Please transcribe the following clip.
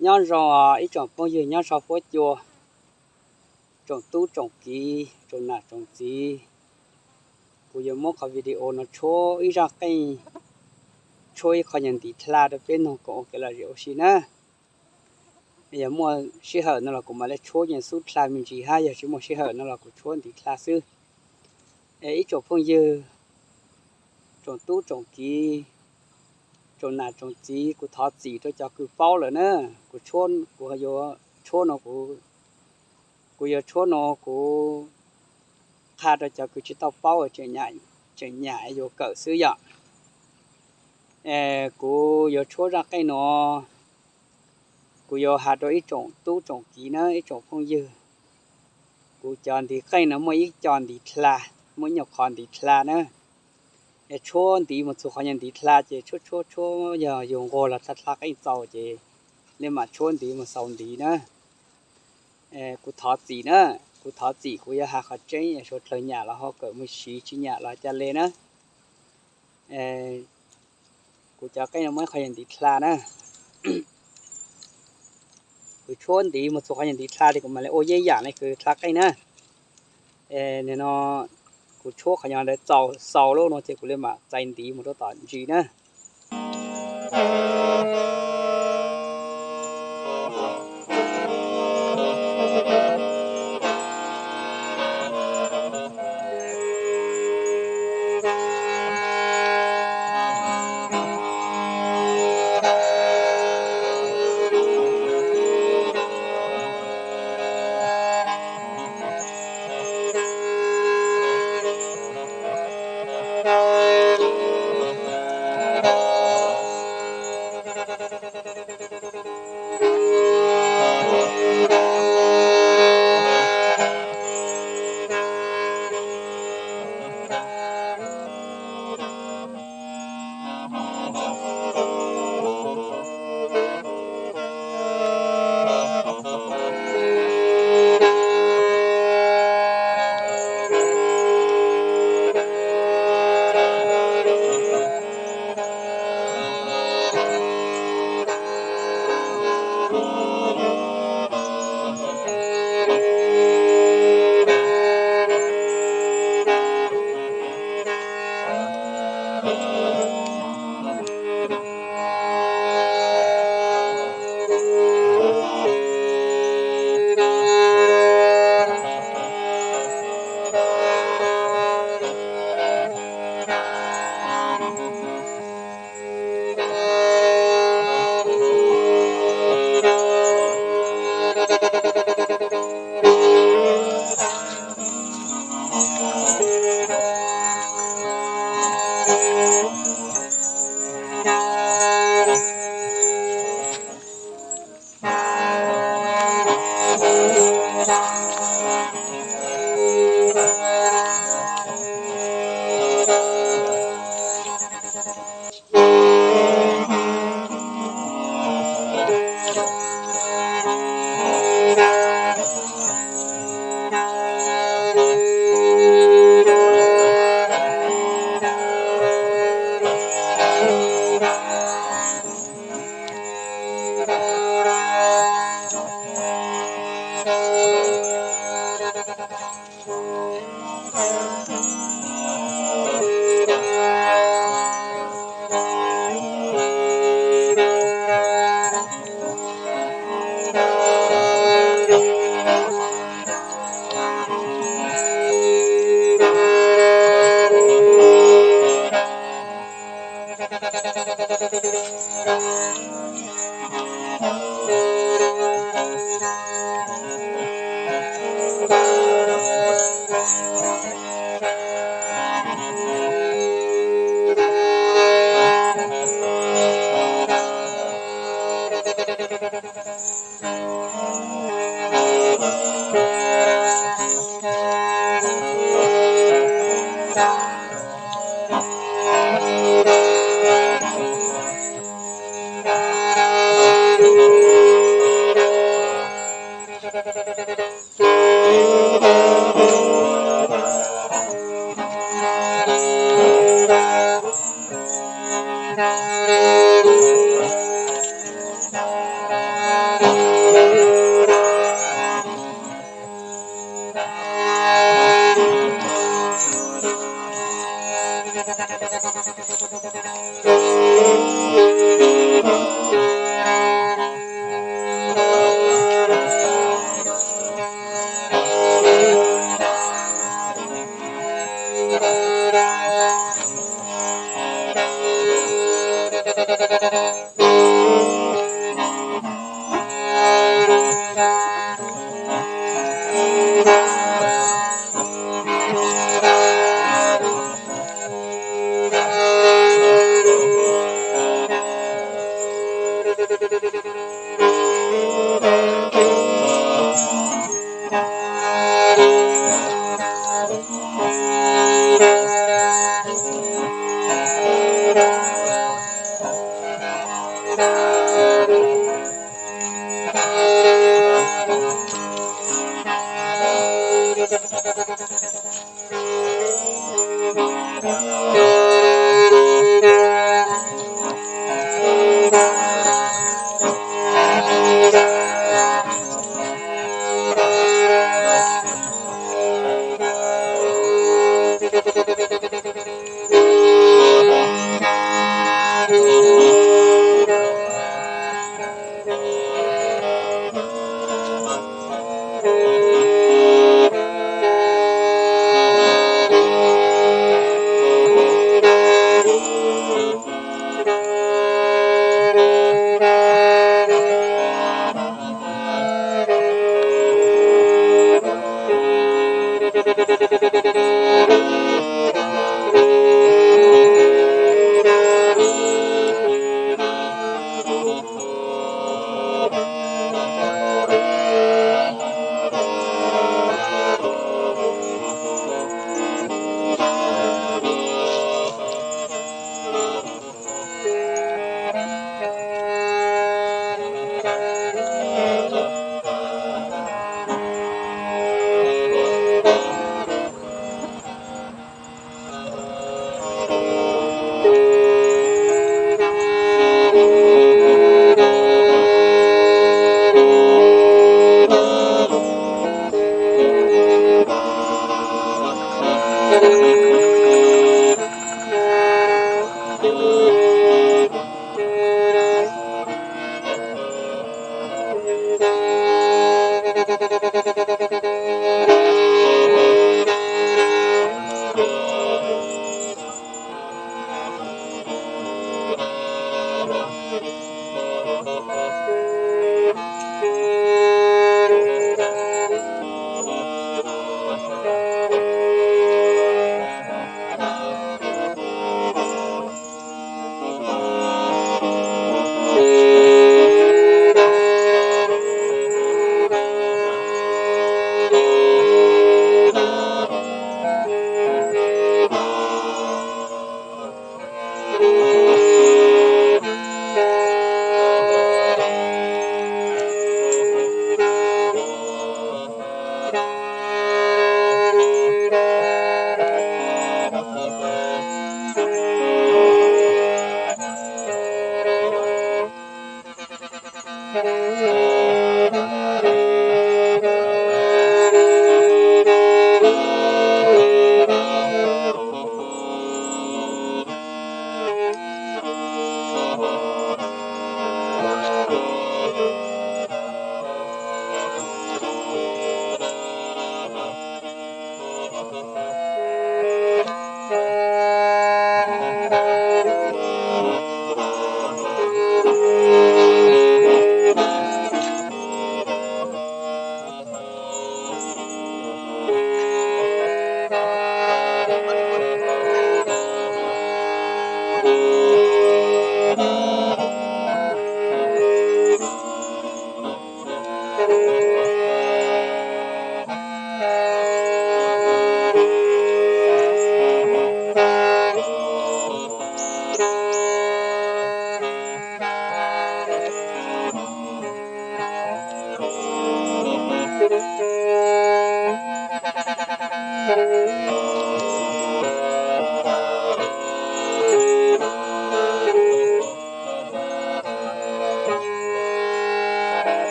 Nyob zoo ib tsoom phooj ywg nyob saum huab cua, tsoom tub tsoom kiv, tsoom nam tsoom txiv, kuv yuav muab qhov video no tshuab ib zaj qeej, tshuab ib qho nyuag ntiv dlha rau peb noog koom ua kev lom zem ua si na. Yog muaj sij hawm no los kuv mam li tshuab nyuag xub dlha me ntsis hab, yog tsis muaj sij hawm no los kuv tshuab ntiv dlha xwb. Ib tsoom phooj ywg, tsoom tub tsoom kiv, tsoom nam tsoom txiv, kuv thov txim rau cov kws paub lawm na. Kuv, kuv yuav tshuab no, kuv yuav tshuab no kuv qha rau cov kws tsis tau paub, tseem nyam yuav kawm xwb yom. Kuv yuav tshuab zaj qeej no, kuv yuav has rau ib tsoom tub tsoom kiv na, ib tsoom phooj ywg. Kuv cov ntiv qeej no muaj ib co ntiv dlha, muaj ib nyuag qhov ntiv dlha na. Tshuab ntiv mus txug qhov nyuag ntiv dlha ces tshuab tshuab tshuab, yog yus nquag los dlha dlha qeej txaus ces li mam tshuab ntiv mus xaus ntiv na. Kuv thov txim na, kuv thov txim, kuv yuav has qhov tseeb, suav dlawg nyam los ho kawm mus siv, tsis nyam los ca le na. Kuv cov qeej no muaj ib qho nyuag ntiv dlha na. Kuv tshuab ntiv mus txug qhov nyuag ntiv dlha ces kuv mam li ua yeeb yam li kws dlha qeej na. Nim no kuv tshuab qhov nyuag ntawd txaus xaus lawm no ces kuv li mam txais ntiv mus rau tom ntsis na.